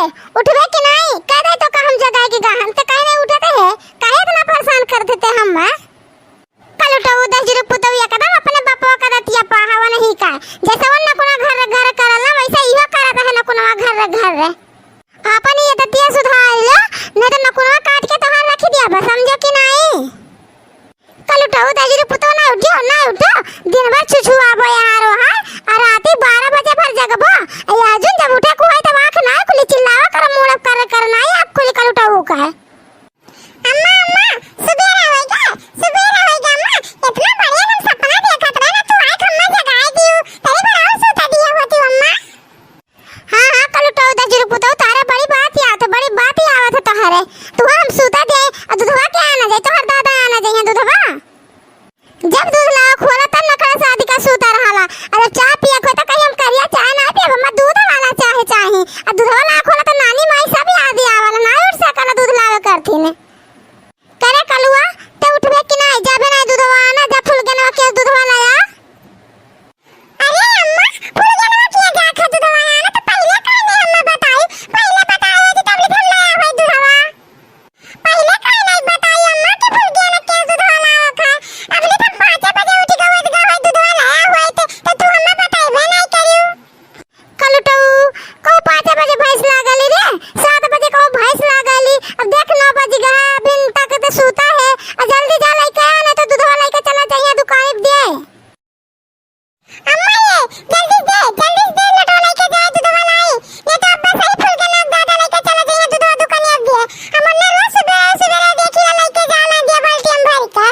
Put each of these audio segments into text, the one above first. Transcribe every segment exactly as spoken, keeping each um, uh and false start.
उठबे कि नाहीं? कह दे तो का हम जगाए के गहन, ते काहे नाहीं उठते है? काहे इतना परेशान कर देते हम, हैं? कलुटऊ दहिजरू पुतऊ एकदम अपने बपवा का रतिया पाहवा नहीं का। जैसे वो नकुना घर घर करला, वैसे इहो करत है नकुनवा घर घर। अपन ये दतिया सुधार लो, नहीं तो नकुनवा काट के तोहार रखी दिया बस, समझे कि नाहीं? कलुटऊ दहिजरू पुतऊ ना उठो, ना उठो, दिन भर छुछुआबो यहाँ रो है, और राती बारह बजे भर जगबो। ए अर्जुन जब उठे को है तब आँख ना खुली, चिल्लावा कर, मुड़ब कर कर नाहीं आँख खुली कलुटऊ का है। अम्मा, अम्मा, सुबेरा होइगा, सुबेरा होइगा अम्मा। इतना बढ़िया हम सपना देखत रहे ना, तू आइके हम्मा जगाए दियो। तनी भर और सुता दिया होती अम्मा। हाँ, हाँ, कलुटऊ दहिजरू पुतऊ, तोहरे बड़ी बात याद है, बड़ी बात याद है तोहरे। तू हम सुता दे, और दुधवा के आना जाए, तोहर दादा आना जाए दुधवा। जब दूध लावा खोला तब नखरा शादी का सूता रहाला। अरे चाय पिया खोता कहीं हम करिया चाय ना पियब, हमें दूध वाला चाय चाही। आ दूध वाला खोला तो नानी माई सब याद आवाला, ना उठ सकला दूध लावे करथी ने। करे कलुआ, ते उठबे कि नाहीं, जाबे नाहीं दूधवा आना, जा फुलगेनवा के दूधवा लाया। अरे अम्मा, फुलगेनवा के जाके दूधवा आना तो पहिले काहे नहीं अम्मा बताई, पहिले बताई होती तब लिखल लाया होई दूधवा। पहिले काहे नाहीं बताई अम्मा कि फुलगेना के दूधवा लावत है? अबले तो पाँचे बजे उठ गवत गवत दूधवा लाया होइत, तो तू अम्मा बताइबे नाहीं करियो। कलुटऊ, कहू पाँचे बजे भैंस लागली रे, सात बजे कहू भैंस लागली, अब देख नौ बज गया, अभी तक तो सूता है, और जल्दी जा लइके आ, नहीं तो दूधवा लइके चला जाइए दुकान पे। अम्मा ये, जल्दी से, जल्दी से लोटवा लेके जाए दूधवा लाई। नहीं तो अब्बा सही फुलगेना दादा लेके चला जाइए दूधवा दुकानिया दिए। हम उन्हें रोज सुबह, सुबह देखिए लेके जाला दिया बाल्टी में भर के।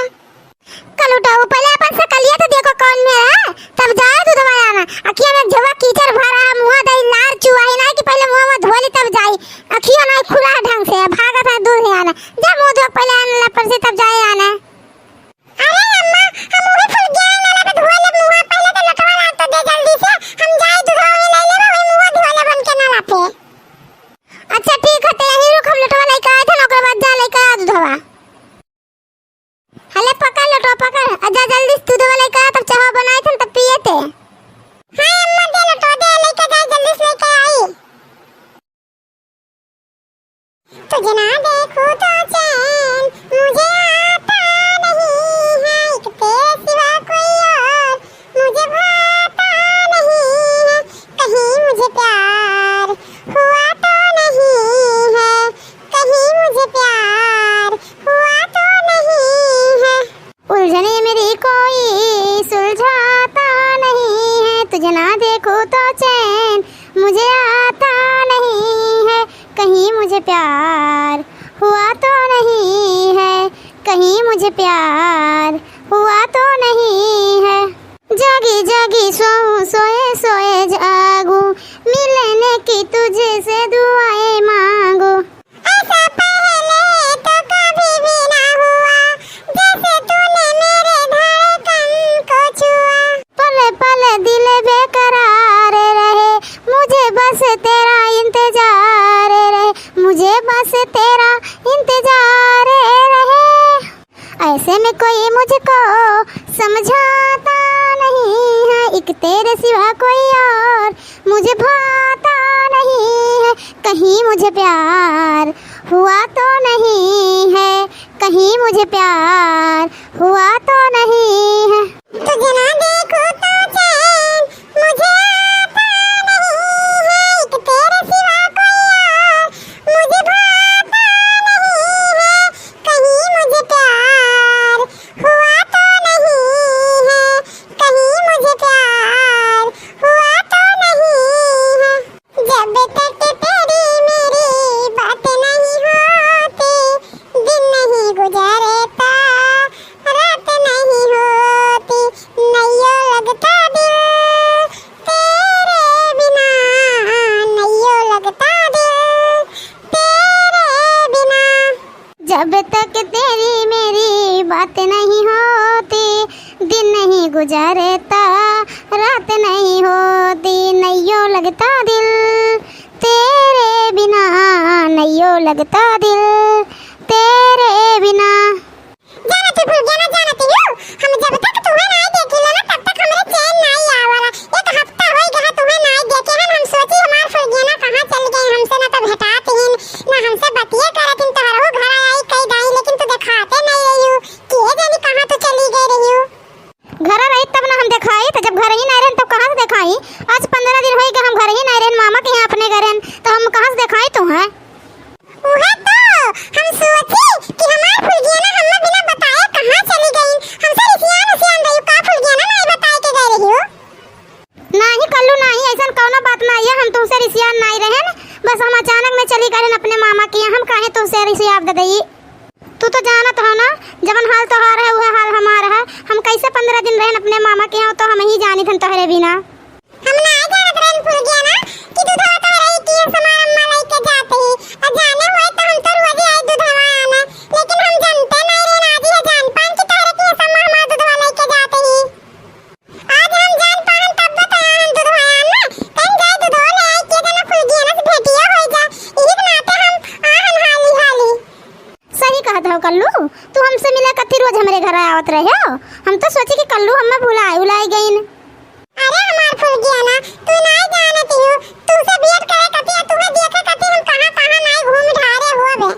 कलुटऊ, पहले अपन सकलिया तो देखो कौन में है, तब जाए दूधवा लाना। अखिया में झोवा कीचड़ भरा है, मुँह दही लार चुआ है, नहीं कि पहले मुँह में धो ली तब जाई। अखिया नहीं खुला है ढंग से, भागत है दूध ले आना। जा मुँह धो पहले आने ला पर से तब जाए आना। अरे अम्मा, हम उहे फुलगेना नाला पे धोए लेब मुँह, पहिले तो लोटवा ला तो दे जल्दी से, हम जाई दूधवा ले लेबे, वही मुँह धोए लेब उनके नाला पे। अच्छा ठीक है, ते यहीं रुक, हम लोटवा लेके आए थे ना, ओकरे बाद जा लेके आ दूधवा। हले पकड़ लोटवा पकड़, आ जा जल्दी से दूधवा लेके आ, तब चाह बनाए थे तब पिए थे। हाँ अम्मा, दे लोटवा दे, लेके जाए जल्दी से लेके आई। तुझे ना देखूं तो चैन मुझे आता नहीं है, एक तेरे सिवा कोई और मुझे भाता नहीं है। कहीं मुझे प्यार हुआ तो नहीं है, कहीं मुझे प्यार हुआ तो नहीं है। उलझने मेरी कोई सुलझाता नहीं है, तुझे ना देखूं तो चैन मुझे आता नहीं है, कहीं मुझे प्यार हुआ तो नहीं है, कहीं मुझे प्यार हुआ तो नहीं है। जागी जागी सोऊं, सोए सोए जागूं, मिलने की तुझसे दुआएं मांगूं। ऐसा पहले तो कभी भी ना हुआ, जैसे तूने मेरे धड़कन को छुआ। पल पल दिल बेकरार रहे, मुझे बस तेरा इंतजार रहे, मुझे बस तेरा इंतजार रहे। ऐसे में कोई मुझको समझाता नहीं है, एक तेरे सिवा कोई और मुझे भाता नहीं है। कहीं मुझे प्यार हुआ तो नहीं है, कहीं मुझे प्यार हुआ तो नहीं है। तुझे ना देखूं तो चैन मुझे आता नहीं है, एक तेरे सिवा कोई और मुझे भाता नहीं है। कहीं मुझे प्यार हुआ तो नहीं है, कहीं मुझे प्यार हुआ तो नहीं है। जब तक तेरी मेरी बात नहीं होती, दिन नहीं गुजरता, रात नहीं होती, नैयो लगता दिल तेरे बिना, नैयो लगता दिल तेरे बिना। जब तक तेरी मेरी बात नहीं होती, दिन नहीं गुजरता, रात नहीं होती, नैयो लगता दिल तेरे बिना, नैयो लगता दिल तेरे बिना। जानती फुलगेना, जानती हो, हम जब तक तुम्हें नाई देखी लो ना, तब तक हमरे चैन नाई आवाला। एक हफ्ता होई गया तुम्हें नाई देखे हन, हम सोची हमार फुलगेना कहाँ चल गई, हमसे ना तो भेटा आज पन्द्रह दिन होई गए हम घर ही नाहीं रहेन, मामा के यहाँ अपने गए रहेन, तो हम कहाँ से देखाई तुहैं? उहे तो हम सोची कि हमार फुलगियाना हम्मे बिना बताए कहाँ चली गई। हमसे रिसियान उसियान रही का फुलगियाना, नाहीं बताए के गए रही हो? नाहीं कल्लू नाहीं, अइसन कउनो बात नाहीं है, हम तुहसे रिसियान नाहीं रहेन, बस हम अचानक में चली गए रहेन अपने मामा के यहाँ, हम काहे तुहसे रिसियाब दे देई? तू तो जानत हो ना, जवन हाल तोहार है, उहे हाल हमार है। हम कैसे पन्द्रह दिन रहेन अपने मामा के यहाँ, तो हम ही जानित हन तोहरे बिना। हम ना जानत रहेन फुलगियाना कि दूधवा तोहरे ही किहे से हमार अम्मा लइके जात ही। आ जाने होए तो हम तो रोज आई दूधवा आना, लेकिन हम जानते नाहीं रहेन, आज ये जान पान कि तोहरे किहे से अम्मा हमार दूधवा लइके जात ही। आज हम जान पान तब तो आन दूधवा आना, कहीं जाए दूधवा ले आई, के जाने फुलगियाना से भेंटिया होई जा। इही के नाते हम आहन हाली हाली। सही कहत हो कल्लू, तू हमसे मिले कथी रोज हमरे घर आवत रहे हो? हम तो सोची कि कल्लू हम्मे भुलाए उलाए गईन। अरे हमार फुलगियाना, तू नाहीं जानत हो, तुहसे भेंट करे कथी, तुहे देखे कथी हम कहाँ कहाँ नाहीं घूम ढारे होबे।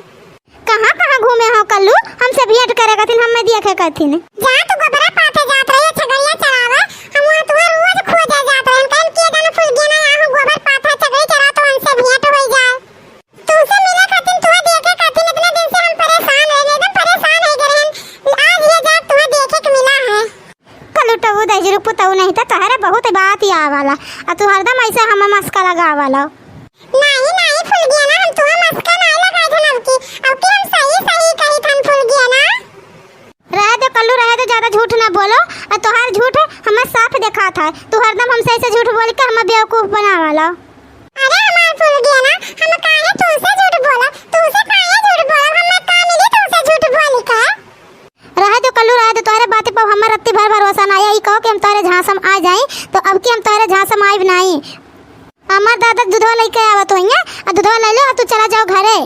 कहाँ कहाँ घूमे हो कल्लू? हमसे भेंट करे कथिन, हम्मे देखे कथिन। जा तू गोबरा पाथे जात रहे, छगड़िया चरावे, हम वहाँ तुहे रोज खोजे जात रहे, हम कहेन के जाने फुलगियाना यहाँ गोबर पाथे छगड़ी चरा तो हमसे भेंट होई जाए। तुहसे मिले खातिर, तुहे देखे खातिर इतने दिन से हम परेशान रहेन, एकदम परेशान होइ गए रहेन। आज ये जात तुहे देखे के मिला है। कलुटऊ दहिजरू पुतऊ नहीं तो तोहरे बहुत बात ही आवाला, आ तू हरदम ऐसे हमें मस्का लगावाला। नाहीं, नाहीं फुलगियाना, हम तुहे मस्का नाहीं लगाई थन अब की, अब की हम सही, सही कही थन फुलगियाना। रहे दे कल्लू, रहे दे, ज्यादा झूठ ना बोलो। आ तोहार झूठ हमें साफ देखात है, तू हरदम हमसे ऐसे झूठ बोल के हमें बेवकूफ बनावाला। अरे हमार फुलगियाना, हम काहे तुहसे झूठ बोलब? तुहसे काहे झूठ बोलब? हमें का मिली तुहसे झूठ बोल के? रहे दो कल्लू, रहे दो, तोहरे बात पे हमें रत्ती भर भरोसा ना आया। ई कहो कि हम तोहरे झांसा में आ जाई, तो अब की हम तोहरे झांसा में आइब नाहीं। हमार दादा दूधवा लइके आवत होइहैं, आ दूधवा ले लो, आ तू चला जाओ घरे।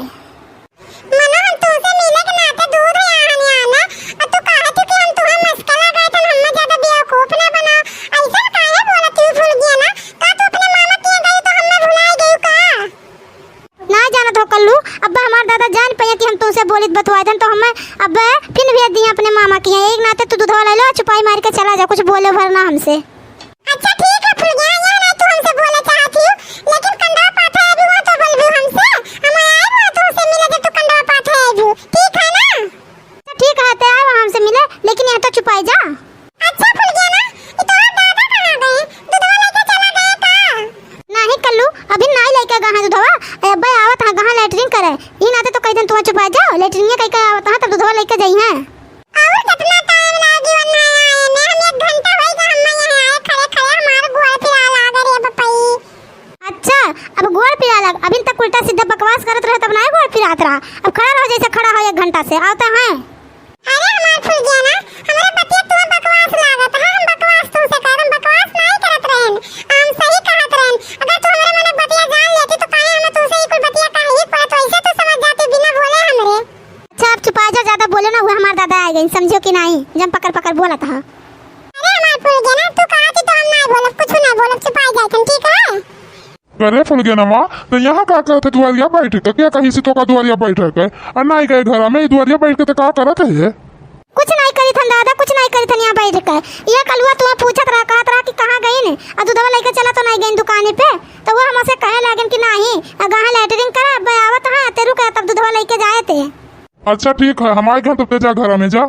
मनो हम तुहसे मिले के नाते दूध यहाँ नहीं आना, और तू कहा थी कि हम तुहे मस्का लगाए थन, हमें ज्यादा बेवकूफ ना बनाओ। ऐसा काहे बोलत हूँ फुलगियाना? का तू अपने मामा के यहाँ गई तो हमें भुलाए गई का? ना जानत हो कल्लू, अब्बे हमार दादा जान पाइहैं कि हम तुहसे बोलित बतवाए थन, तो हमें अब्बे फिर भेज दिए अपने मामा के यहाँ। एक नाते तू दूधवा ले लो, चुपाई मार के चला जा, कुछ बोले भर ना हमसे। अच्छा ठीक है फुलगियाना, यहाँ नहीं तू हमसे बोले चाहत ही, लेकिन कंडवा पाथे अभी हुआ तो बोलबू हमसे, हम आए हुआ तुहसे मिले जब तू कंडवा पाथे अभी, ठीक है ना? अच्छा ठीक है, ते आए हुआ हमसे मिले, लेकिन यहाँ तो चुपाई जा। अच्छा फुलगियाना, ये तोहर दादा कहाँ गए? दूधवा लेके चला गए का? नहीं कल्लू, अभी नाहीं लेके गए हैं दूधवा, अब्बे आवत हैं, गए हैं लेटरिन करे, ई नाते तो कहि देन तुहैं चुपाई जाओ, लेटरिन कहि के आवत हैं, तब दूधवा लेके जइहैं। और कितना टाइम लागी वन्ना आए में? हम एक घंटा होई गा हम्मे यहाँ आए खड़े खड़े, हमार गोड़ पिराए लाग रे बपई। अच्छा, अब गोड़ पिराए लाग, अभी तक उल्टा सीधा बकवास करत रहे तब नाहीं गोड़ पिरात रहा, अब खड़ा रहो जैसे खड़ा हो एक घंटा से। आवत हैं। अरे हमार फुलगियाना, हमरा बतिया तुम्हें बकवास लागत है, हम बकवास तुमसे करब, हम बकवास नाहीं करत रहेन, हम सही कहत रहेन। अगर तू हमरे मने बतिया जान लेती तो काहे हमें तुमसे ई कुल बतिया कहे ही पड़त, वैसे तू समझ जाती बिना बोले हमरे। अच्छा, अब चुपाई जा, ज्यादा बोलो ना, वो हमार दादा आ गए, समझो कि नाहीं, जम पकड़ पकड़ बोलत हा। अरे हमार फुलगियाना, तू कहा थी तो हम ना बोलब, कुछ ना बोलब, चुपाई जाए थन, ठीक है? करे फुलगियाना, तो यहाँ का करत है दुआरिया बैठ के? क्या कही सी तो का दुआरिया बैठ के? और नाहीं गए घर में, दुआरिया बैठ के तो का करत है ये? कुछ नाहीं करी थन दादा, कुछ नाहीं करी थन यहाँ बैठ के। ये कलुआ तुम्हें पूछत रहा, कहत रहा कि कहाँ गई ने, और दूधवा लेके चला तो नाहीं गई दुकाने पे, तो वो हमसे कहे लागन कि नाहीं, अगर लेटरिन करा, अब आवत है, तेरू के तब दूधवा लेके जाए थे। अच्छा ठीक है, हम आए घर, तो ते जा घर में जा।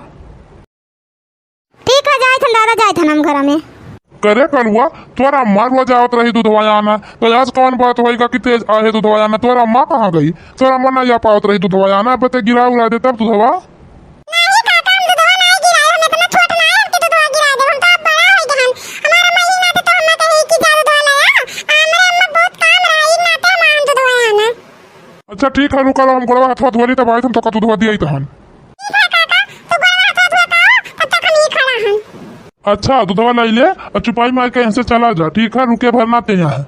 ठीक है, जाए थन दादा, जाए थन हम घर में। करे कलुआ, तोरा अम्मा रोज आवत रही दूधवा आना, तो आज कौन बात होइगा कि तेज आहे दूधवा आना? तोरा अम्मा कहाँ गई? तोरा अम्मा नहीं आ पावत रही दूधवा आना, अब ते गिरा उड़ा दे तब दूधवा। नहीं काका, हम दूधवा नहीं गिराए, हम इतना छोट ना है कि दूधवा गिरा दे, हम तो अब बड़ा हो गए हन। हमारा अम्मा ही नाते तो अम्मा कहे कि जा दूधवा ले आ, आ, हमारे अम्मा बहुत काम रहा, ई नाते हम आन दूधवा आना। अच्छा ठीक है, रुका रहो, हम गोड़वा हाथवा धोली तब आए, हम तो का दूधवा दिया ही तहन। ठीक है काका, तू गोड़वा हाथवा धोता हो, तब तक हम ही खड़ा हन। अच्छा, दूधवा लाई ले और चुपाई मार के यहाँ से चला जा, ठीक है? रुके भर ना ते यहाँ।